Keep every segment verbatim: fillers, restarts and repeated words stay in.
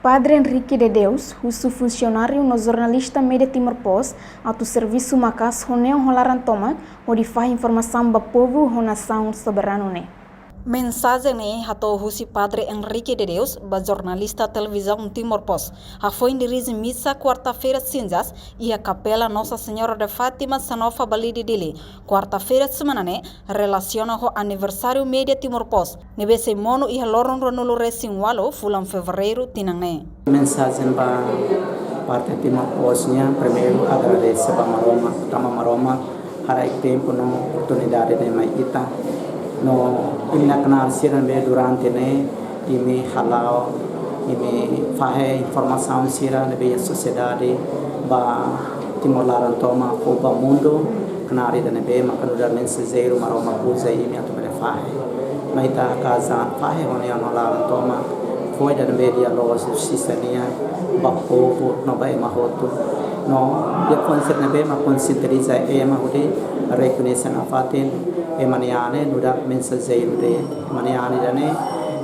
Padre Henrique de Deus husu funsionáriu no jornalista Média Timor Post atu servisu maka'as ho neon ho laran tomak hodi fahe informasaun ba povu ho nasaun soberanu ne'e. Mensajen ne'e hato'o husi Padre Henrique de Deus ba jornalista Televizaun Timor Post hafoin dirije misa kuarta-feira sinzas iha Kapela Nossa Senhora de Fátima, Sanofa, Balide, Dili, kuarta-feira semana ne'e, relasiona ho aniversáriu Média Timor Post ne'ebé sei monu iha loron ruanulu-resin-ualu fulan fevereiru tinan ne'e. Mensajen ba parte Timor Post nian, primeiru agradese ba Maromak, tanba Maromak haraik tempu no oportunidade ne'e mai ita. No imi-nia knaar sira ne'ebé durante ne'e imi hala'o, imi fahe informasaun sira ne'ebé iha sosiedade ba Timor laran tomak, fó ba mundu, knaar ida ne'ebé maka nu'udar mensajeiru Maromak uza imi atu bele fahe. Mai ita hakaas an fahe ho neon ho laran tomak, fó ida ne'ebé di'ak loos, justisa nian ba povu no ba ema hotu. No iha foin sira ne'ebé mak konsientiza ema hodi rekoñese nafatin ema nia an ne'e nu'udar mensajeiru de'it, ema nia an ida ne'e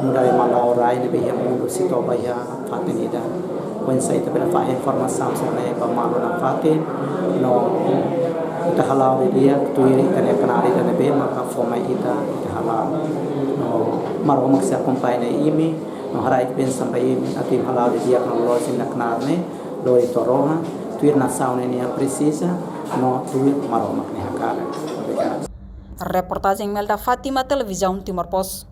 nu'udar ema la'o rai ne'ebé iha mundu sei to'o ba iha fatin ida. Oinsá ita bele fahe informasaun sira ne'e ba malu nafatin, no ita hala'o didi'ak tuir ita-nia knaar ida ne'ebé maka fó mai ita, ita hala'o. No Maromak sei akompaña imi, no haraik bensaun ba imi, atu imi hala'o didi'ak no loloos imi-nia knaar ne'e, lori to'o rohan, tuir nasaun ne'e nia presiza, no tuir Maromak nia hakarak. Obrigadu. Reportajen Melda Fátima, Televizaun Timor Post.